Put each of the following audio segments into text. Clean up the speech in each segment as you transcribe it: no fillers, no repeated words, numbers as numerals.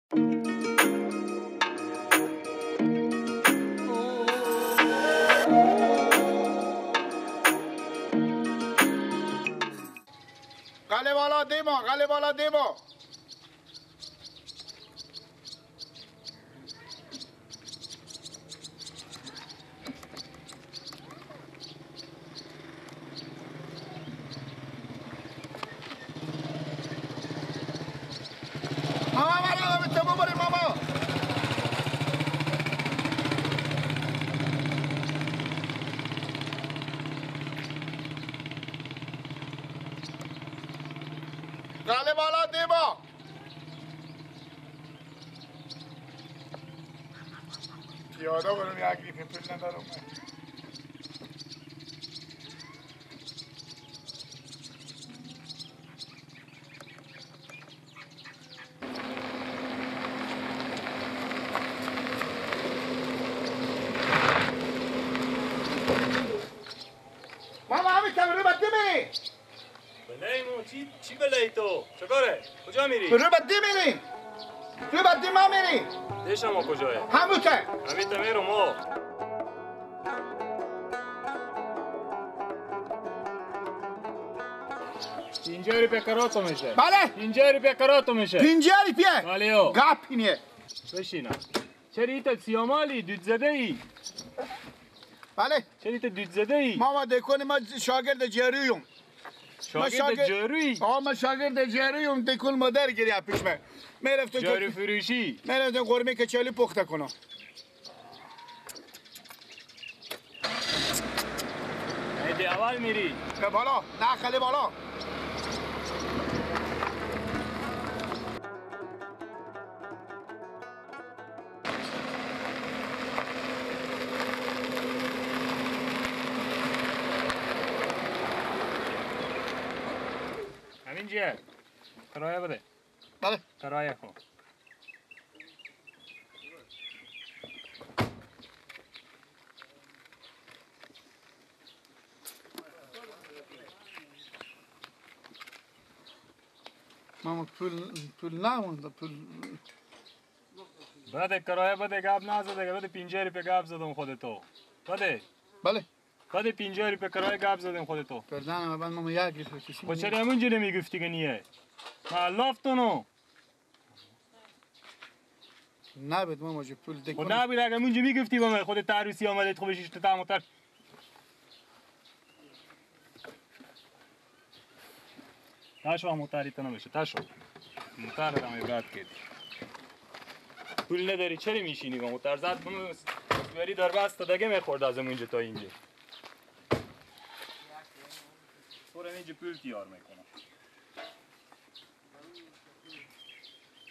قله بالا دیما، قله بالا دیما. ماما مرا تو ببری ماما. قله بالا دیما. پیاده برم یک ریپه پول ندارم. ماما همین کم رو بده میری. بله چی بله تو؟ چکاره؟ کجا میری؟ رو بده میری. رو بده ما میری. دیشم ما کجایه؟ هموته. همین میرم ما. اینجا ریپه کراتو میشه. بله. اینجا ریپه کراتو میشه. اینجا ریپه. بله یو. گپینه. بشینا. چرا ایت سیامالی دود زده ای؟ بله. چرا ایت دود زده ای؟ ماما دکون ما شاگرد جارویم. شاگرد جارویی؟ آه ما شاگرد جارویم دکون مادر گیری پیش من. میرفتم جارو فروشی. میرفتم قرمه کچالی پخته کنم. ایدی اول میری. به بالا، نه خیلی بالا. همینجا کرایه بده. بله. کرایه کن. ماما پول نمونده پول. بده کرایه بده، گپ نزده، بده 50 روپیه گپ زدم خودتو. بده. بله. بده 50 روپیه کرایه گپ زدم خودتو. کردنم بعد ماما یک روپیه کشید. خب چرا همونجا نمیگفتی که نیه؟ من لافتونو. نبود ماما جو پول دکون. خب نبود اگه همونجا میگفتی با من خودت عروسی آمدید خب بشیش تو تمام. تاشو متاری تو نمیشه تاشو. متار رو عبرت کردی. پول نداری چرا میشینی با متار زد بری در بست دیگه میخورد از اونجا تا اینجا. تو رو اینجا پول تیار میکنم.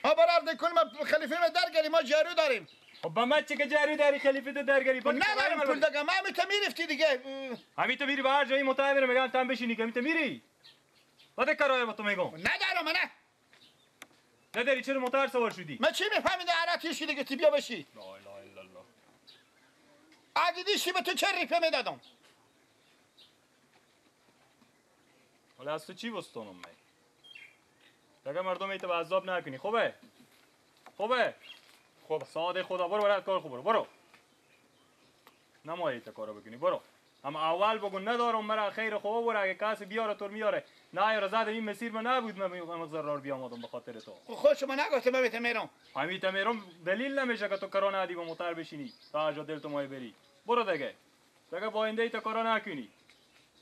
ها برار دکون ما خلیفه ما درگری ما جارو داریم. خب با من چه که جارو داری خلیفه تو درگری؟ ندارم پول دیگه ما همی تو میرفتی دیگه. همی تو میری به هر جایی متار میره میگم تام بشینی که همی تو میری. بده کرایه با تو میگم. ندارم نه. نداری چرا موتور سوار شدی؟ من چی میفهمیده عرتیشی دیگه تی بیا بشی. لا اله الا الله. اگه دیشی به تو چه ریپه میدادم؟ حالا از تو چی بستونم من؟ دیگه مردم ایت به عذاب نکنی خوبه؟ خوبه؟ خوب ساده خدا برو برات کار خوب برو برو. نمایی تا کارو بکنی برو. اما اول بگو ندارم مرا خیر خوب برو اگه کسی بیاره تو میاره نه یار زده این مسیر من نبود من ضرر بیامدم به خاطر تو. خود شما نگفته من بهت میرم. همین تا میرم دلیل نمیشه که تو کرا ندی با موتر بشینی تا جا دل تو مای بری. برو دیگه. دیگه با اینده تا کارا نکنی.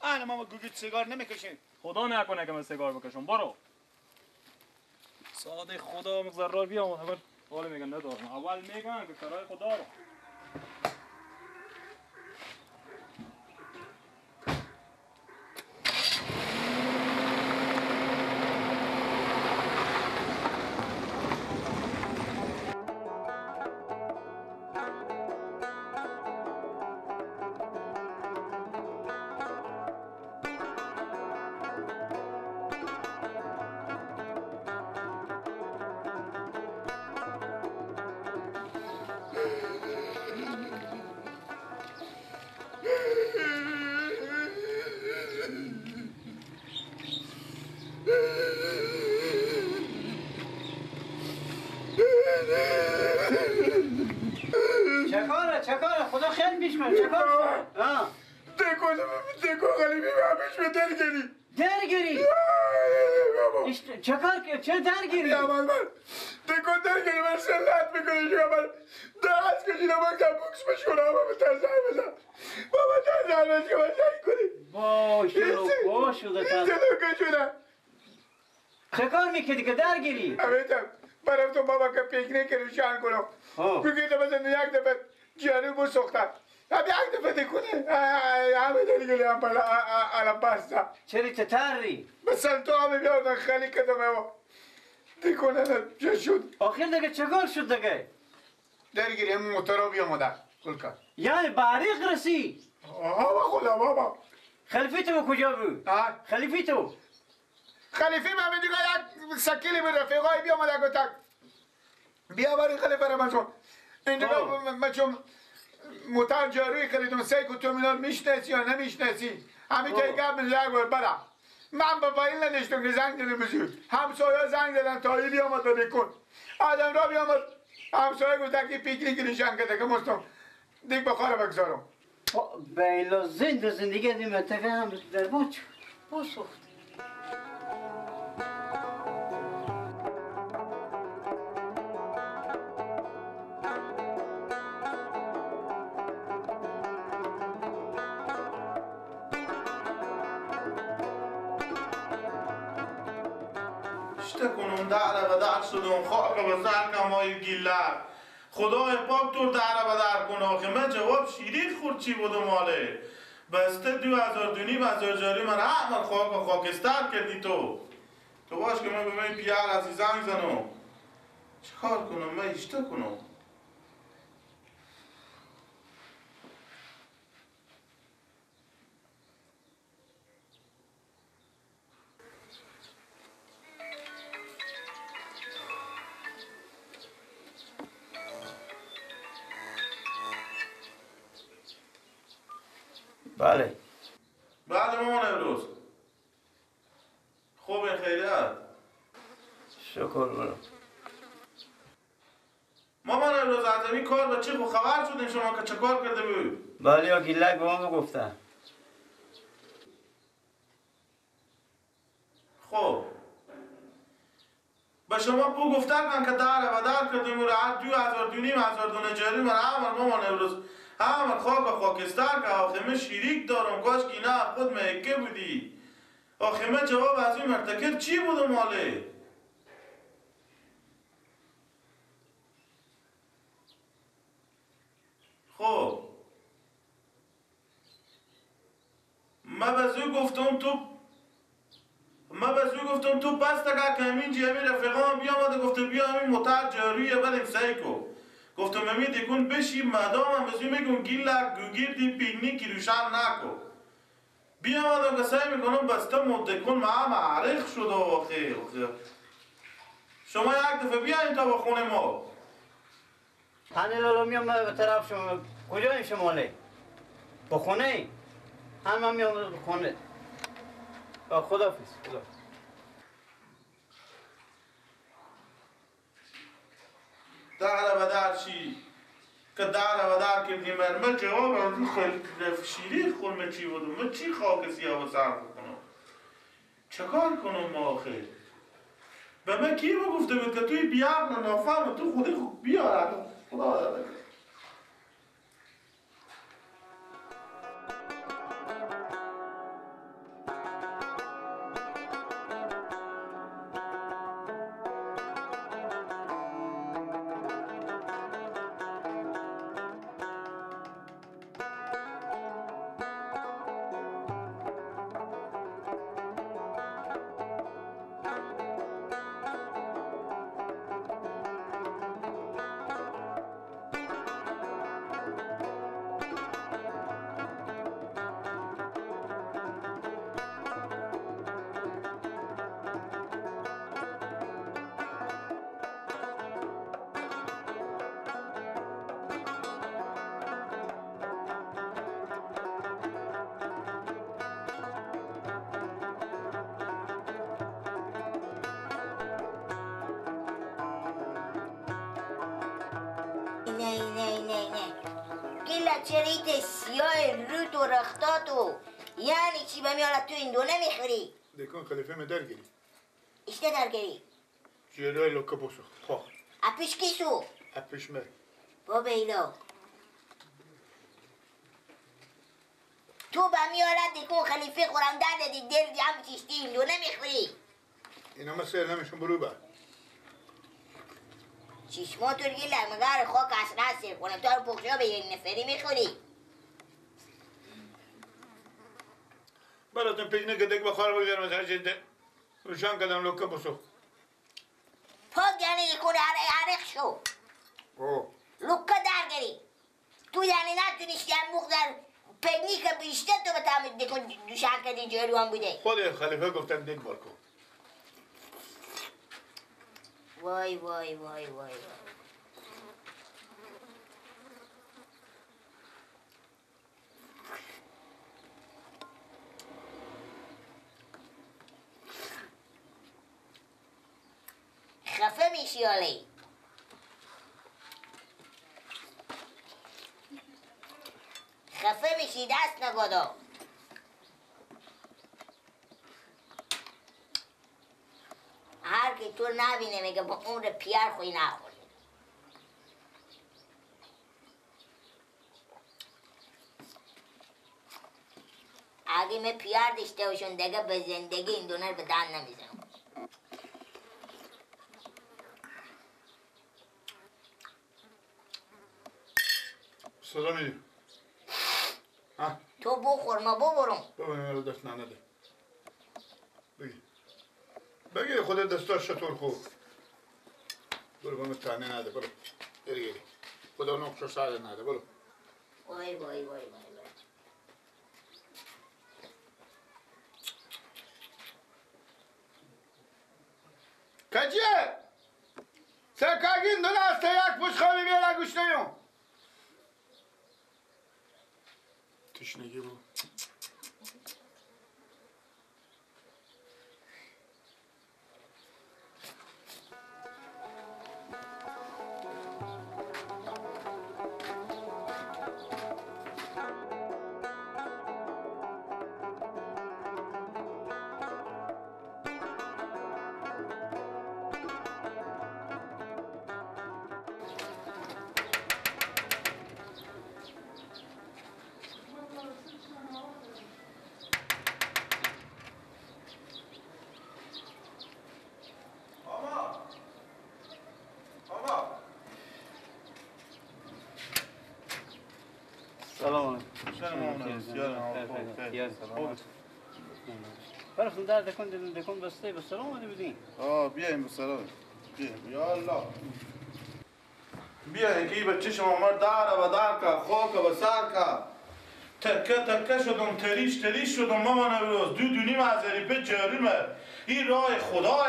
انا ماما گوگوت سیگار نمیکشیم. خدا نکنه که من سیگار بکشم برو. ساده خدا مقرر بیام حالا میگن ندارم اول میگن که کرای خدا رو. چکاره چکاره خدا خیلی پیش من چکار دکو خلیفی من پیش من درگیری درگیری چکار چه درگیری؟ من دکو درگیری من سلط میکنی شما من دست کشیدم من که بوکس بشکنم بابا تزر بزن بابا تزر بزن من سعی کنی باش کشونم چکار میکردی که درگیری؟ امیتم برم تو بابا که پیکنیک روشن کنم بگیدم مثلا یک دفعه جانو بسوختم هم یک دفعه دکنه همه درگیری هم الان بسته چرا تتری؟ مثلا تو همه بیاردن خیلی کدومه دیکنه چه شد؟ آخر دیگه چکار شد دیگه؟ درگیری هم موتورا بیامده کلکا یعنی باریق رسی؟ آه خدا بابا خلیفی تو کجا بود؟ خلیفی تو؟ خلیفی من دیگه یک سکیلی به رفیقای بیامده گفتن بیا بری خلیفه رو من اینجا من چون موتر جاروی خریدم سعی کن تو مینا میشناسی یا نمیشناسی همین تا گپ من یک بار برم من با پایین نداشتم که زنگ دادم بزود همسایه زنگ دادن تایی بیامد و بکن آدم را بیامد همسایه گفت که پیکنیک نشان کرده که مستم دیگ بخاره بگذارم بیلا زند زندگی از این منطقه هم در باز سوخت. کنم در و در شدم خاک و سر کمای گیلر خدای پاک تو در و در کنه آخه من جواب شیرین خورد چی بودم ماله بسته 2000 جاری من همه خاک و خاکستر کردی تو باش که من به من پیار از زنگ زنم چیکار کنم من اشته کنم بله بله مامان امروز خوب این خیریت شکر برم مامان امروز از این کار با چی خبر شدیم شما که چه کار کرده بود؟ بله یا گیلک به ما گفتن خب به شما بو گفتن که در و در کردیم و هر 2000 دونه جاری من همه مامان امروز همه خاک و خاکستر که آخه من شریک دارم کاش که نه خود مهکه بودی آخه من جواب از این مرتکر چی بودم ماله خب من به گفتم تو پس تکا که همین جیمی رفیقام بیامده گفته بیا همین متر جارویه بریم سعی کو گفتم امی دیکن بشی مدام هم بزوی میگم گیلک گوگیردی پیکنیکی روشن نکو بیامدم که سعی میکنم بسته مدکن مهم عرق شد آخه شما یک دفعه بیاین تا به خونه ما هنه لالا میام به طرف شما کجاییم شماله؟ به خونه ای؟ هم من میام به خونه خدافیز خدافیز در و در چی؟ که در و در کردی من جواب از این خیلی شیری خورم چی بودم من چی خاک سیاه و سر بکنم چه کار کنم ما آخه به من کی گفته بود که توی بیعقل و نافهم تو خودی خوب بیارد خدا داره نه نه نه نه گیلا چریت سیاه روت و رختاتو یعنی چی به میالت تو این دو نمیخوری؟ دیکن خلیفه می درگیری اشته درگیری؟ جلوی لکه بسو خواه اپیش کی سو؟ اپیش می بابا ایلا تو به میالت دیکن خلیفه خورم در دی دل جمع چیشتی این دو نمیخوری؟ اینا مثل نمیشون برو بر چشماتو دیگه لمگر خاک اصلا سر کنم تو رو پخشا به یک نفری میخوری براتون پیکنیک دیگ بخوار بگذارم از هر چیز روشن کردم لکه بسو پاک یعنی یکون عرق شو لکه درگیری تو یعنی نتونیشتی هم مقدر پیکنیک بیشتر تو به تعمید دیکن دوشن کردی جلو هم بوده خود خلیفه گفتن دیگ بار کن وای وای وای وای خفه میشی آلی خفه میشی دست نگادا هر کی تو نبینه میگه با عمر پیر خوی نخوری اگه من پیر داشته باشم دیگه به زندگی این دونر به دن نمیزنم. صدا میدی؟ تو بخور ما ببرم. ببینم دست ننده. بگی بگی خود دستاش چطور خوب. برو با من تنه نده برو. گیری. خدا نقش سر نده برو. وای وای وای وای وای. کجیه؟ سکاگین دو دسته یک پشخامی بیاره گوش نیوم. تشنگی بود. برفتم در دکن دیدم دکن بسته به سلام اومده بودین. بیایم به سلام. بیایم یا الله. بیایم که بچه شما مر داره و دار که خاک و سر که تکه تکه شدم تریش تریش شدم مامان روز دو دونیم از ریپه جارومه. این راه خداه.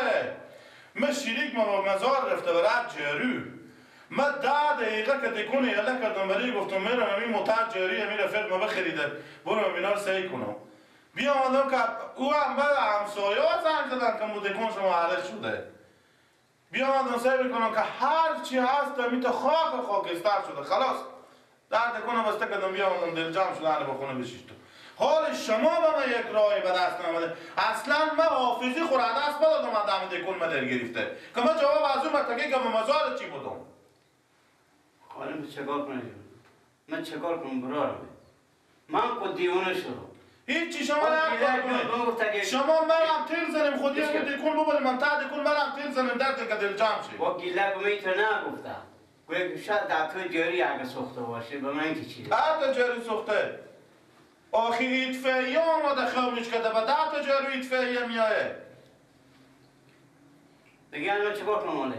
من شریک ما با مزار رفته و رد جارو. من 10 دقیقه که دکون یله کردم برای گفتم میرم همین موتر جاری همین رفیق ما بخریده برو اینا رو سعی کنم. بیا آمدم که او هم بعد همسایه ها زنگ زدن که مدکون شما عرض شده. بیا آمدم سعی بکنم که هر چی هست همین تا خاک خاکستر شده خلاص. در دکونم بسته کردم بیا آمدم دل جمع شده هنه با خونه بشیش تو. حال شما به من یک راهی به دست نامده. اصلا من حافظی خور دست بدادم از دم دکون من در گرفته که من جواب از اون مرتکه که به مزار چی بودم. خانم چکار کنم؟ من چکار کنم برارم؟ من خود دیوانه شدم. هیچی شما نکنید. شما منم تیل زنیم خودی هم دکون ببریم من تا دکون منم تیل زنیم در که دل جمع شی. با گیلک به من تو نگفتم. گویا شاید در تو جاری اگه سوخته باشه به من که چی؟ ده تا جاری سوخته. آخی اطفائیه آمده خاموش کرده و 10 تا جاری اطفائیه میایه. دیگه من چیکار کنم حالا؟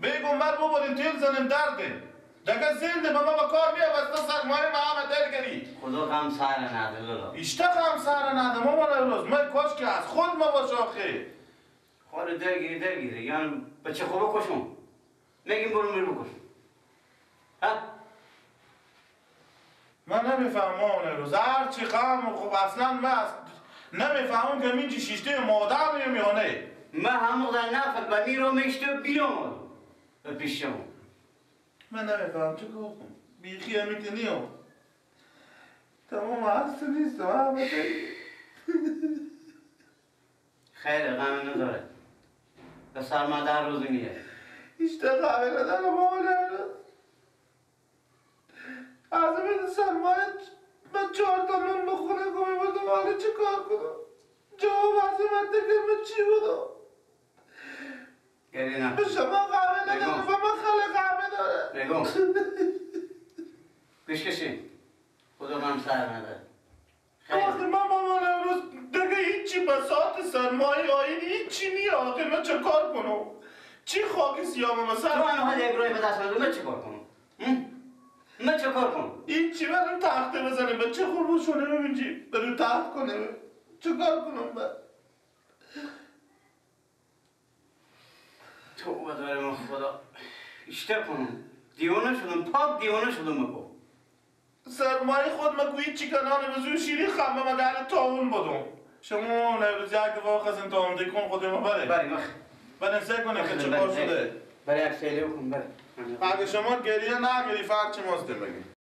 بگم من ببریم تیل زنیم درده. دیگه زنده به ما با کار بیا بسته سرمایه ما همه درگیری. خدا غم سر نده لالا. ایشتا غم سر نده مامان روز من کاش که از خود ما باش آخه. خاله درگیری درگیری یعنی بچه خوبه کشم. میگیم برو میرو بکشم. ها؟ من نمیفهمم مامان روز هر چی غم خوب اصلا من نمیفهمم که اینجی شیشته مادر میم یا نه. من همون در نفت و میرم میشته بیام به پیشم. من نمیفهم چه کار کنم. بیخی هم میتونیم. تمام هست نیستم همه. خیر غم نداره. به سرما در روزی میه. هیچ تا غمه نداره بابا نمیدونم. از من سرمایه من 4 تا نون به خونه گمی بودم. حالا چه کار کنم؟ جواب از من دیگه من چی بودم؟ گریه نکن. به شما غمه نداره و من خیلی غمه داره. بگم گوش کشی. خدا غم سر نداره. آخه من مامان امروز دیگه هیچی بساط سرمایه آین هیچی نیه. آخه من چه کار کنم؟ چی خاکی سیامم سر؟ تو من حال یک روی به دست ندارم. من چه کار کنم؟ من چه کار کنم؟ هیچی برم تخته بزنیم. به چه خوب شونه ببینجی برو تخت کنیم. چه کار کنم من؟ توبه دارم خدا. اشته کنم. دیوانه شدم. پاک دیوانه شدم بگو. سرمایه خود من کوی چی کنانه به زور شیری خمه مگر تاون بدم. شما امروز یک دفعه خزن تاون دیکن خود ما بره. بری مخ. بریم سه کنه که چه کار شده. بری یک سیلی بکن بری. اگه شما گریه نگیری فرق چه مازده بگی.